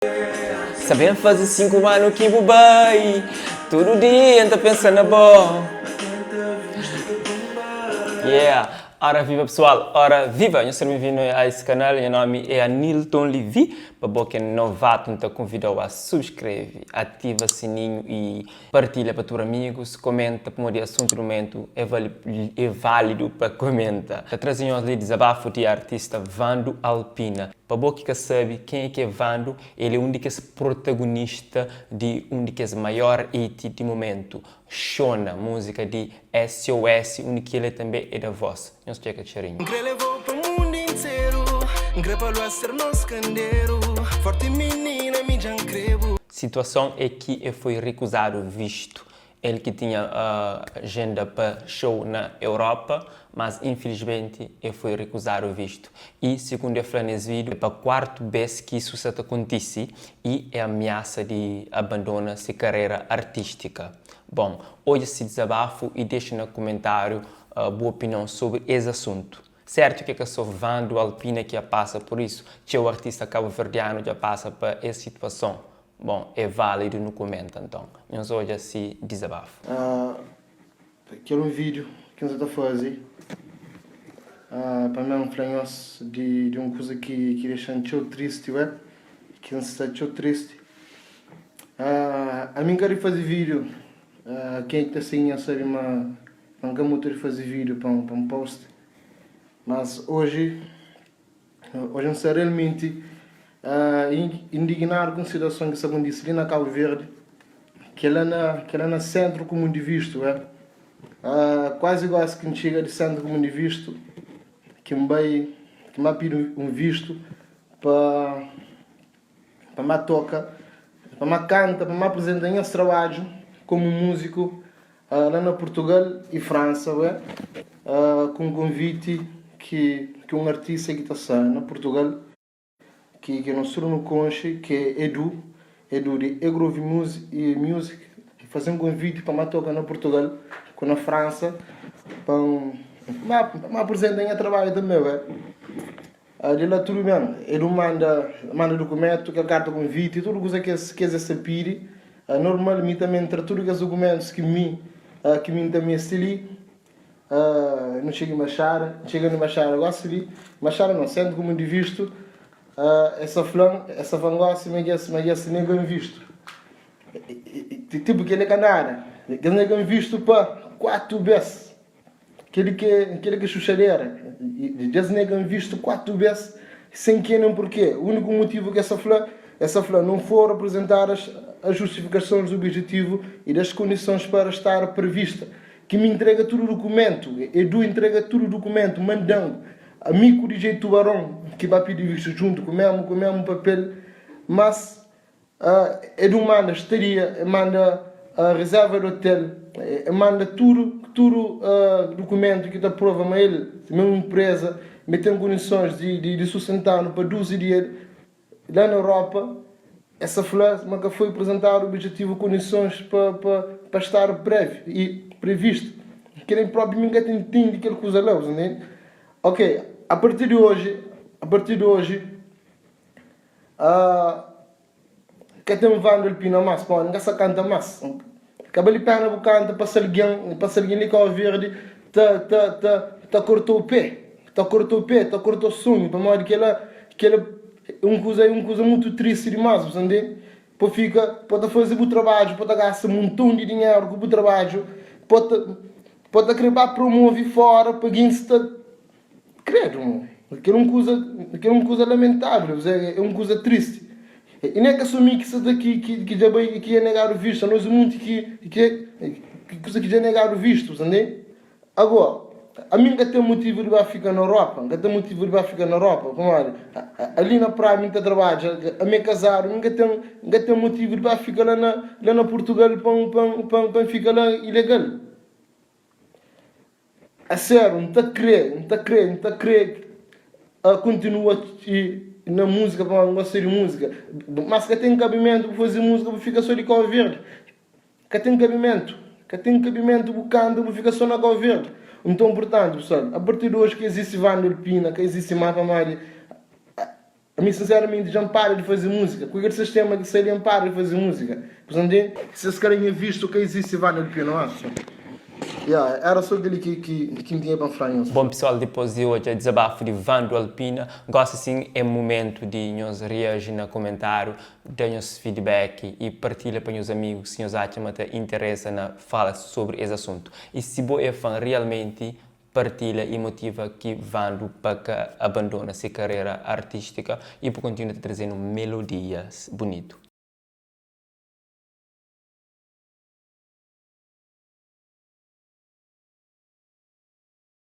Sa ben faze 5 anu ki bu bai Tudu dia N ta pensa na bo Yeah Ora viva pessoal, ora viva! Nhos ser ben-vindu a es kanal, nha nomi é Anilton Levy Pa bo ki é novato N ta konvidau a subskreve, ativa sininhu y partilha pa tudu amigus Komenta pamodi asuntu di mumentu é é válidu pa komenta Ta traze nhos li dizabafu di artista Vando Alpina Pa bo ki ka sabe ken é ki é Vando, el é un di kes protagonista di un di kes maior hit di mumentu, Xona, múzika di SOS, undi ki el é tanbe é da vós. Nhos txeka txerinhu. N kre levou pa mundu interu N kre pa lua ser nos kanderu Forti minina mi dja N krebu. Situason é ki e foi rikuzadu vistu El ki tinha ajenda pa show na Europa, mas infilismenti e foi rikuzadu vistu. I, sigundu e fla nes vídiu, é pa kuartu bes ki isu sa ta kontisi i e amiasa di abandona si karera artístika. Bon, odja si dizabafu i dexa na kumentáriu bu opinion sobri es asuntu. Sertu ki é ka so Vando Alpina ki a pasa pur isu, txeu artista kabuverdianu dja pasa pa es situason. Bon, é válidu nu kumenta nton. Nhos odja si dizabafu. Kel un vídiu ki N sa ta faze pa mi N fla nhos di un kuza ki dexa-m txeu tristi ué, ki N sta txeu tristi. Ami N ka di faze vídiu, ken ki ta sigi-m sabe ma N ka mutu di faze vídiu pa N posta, mas oji. Oji N sta realmenti indignadu ku un situason ki sta kontise li na Kabu Verdi, ki é la na, ki é la na Sentru Kumun di Vistu, é. Kuazi gosi ki N txiga di Sentru Kumun di Vistu, ki N bai, ki N ba pidi un vistu pa, pa N ba toka, pa N ba kanta, pa N ba aprizenta nhas trabadju komu múziku La na Purtugal y Fransa ué, ku un konviti ki ki un artista ki ta sta na Purtugal ki ki nos tudu nu konxe ki é Edu, Edu di Egrove Music, faze-m konviti pa N ba toka na Purtugal ku na Fransa pa N ba pa N ba aprizenta nha trabadju tanbe ué. Di la tudu ben, Edu manda manda dukumentu, kel karta konviti, tudu kuza ki es ki es ta pidi. Normal, mi tanbe N tra tudu kes dukumentus ki mi ki mi N ta meste li. Nu txiga Embaxada, N txiga na Embaxada gosi li, Embaxada nau, Sentru Kumun di Vistu, es ta fla-m, es ta fla-m gosi ma dja-s ma dja-s nega-m vistu. Tipu kel-li ka nada, dja-s nega-m vistu pa 4 bes. Kel-li ki é, kel-li ki é xuxadera. Dja es nega-m vistu 4 bês sen ke nen porquê. Úniku motivu ki es ta fla, es ta fla, não foram apresentadas as justificações do objetivo e das condições para estar prevista. Ki mi ntrega tudu dukumentu, Edu ntrega tudu dukumentu, manda-m. Ami ku DJ Tubaron ki ba pidi vistu djuntu ku mesmu, ku mesmu papel, mas Edu manda stadia, e manda reserva di hotel, e manda tudu tudu dukumentu ki ta prova ma el ma é un empresa, ma el ten kondisons di sustenta-nu pa 12 dia la na Europa. Es sa fla ma ka foi apresentadu objetivu kondisons pa stadu previ i previstu. Kel-li propi mi N ka ta intende kel kuza la, bu ntende? Ok, a partir di oji, a partir di oji. Ka ten Vando Alpina más pamodi N ka sa kanta más Ka bali pena bu kanta pa si algen pa si algen di Kau Verdi ta ta ta ta korta-u pé ta korta-u pé ta korta-u sonhu pamodi kel-la kel-la é un kuza é un kuza mutu tristi dimás bu sa ntende pa fika pa ta faze bu trabadju pa ta gasta monton di dinheru ku bu trabadju pa ta pa ta kre ba promove fora pa gentis ta Credo mo, kel un kuza, kel un kuza lamentável, é un kuza triste. E nem ka só mi ki sta ta ki ki ki dja bai ki é negadu visto, anos é munti ki ki ki kuza ki dja negadu visto, sa ntende? Agora, ami nka ten motivu di ba fika na Europa, nka ten motivu di ba fika na Europa, pamodi ali na praia mi nta trabadja, ami é kazadu, mi nka ten nka ten motivu di ba fika la na la na Portugal pa pa pa pa fika la ilegal. A sério, N ta krê, N ta krê, N ta krê kontinua na múzika pamodi N gosta di múzika. Mas ka ten kabimentu bu faze múzika bu fika sô di Kau Verdi. Ka ten kabimentu, ka ten kabimentu bu kanta bu fika sô na Kau Verdi. Nton, purtantu, pessoal, a partir di oji ka izisti Vando Alpina, ka izisti má pamodi. Ami sinceramente dja n'para di fazi musica, ku kel sistema ki sta li n'para di fazi musica, bu ntende? Si es ka nha visto ka existe Vando Alpina não acha? Yeah, era so keli ki ki ki n'tinha pa n'fla nhos. Bom pessoal dipos di odja desabafo di Vando Alpina gosi sim é momento di nhos reage na comentario da nhos feedback e partilha pa nhos amigos si nhos atxa ma ta interessa na fala sobre es assunto e si bo é fã realmente partilha y motiva ki Vando pa ka abandona se karera artistika y pa kontinua ta trazenu melodias bunitu.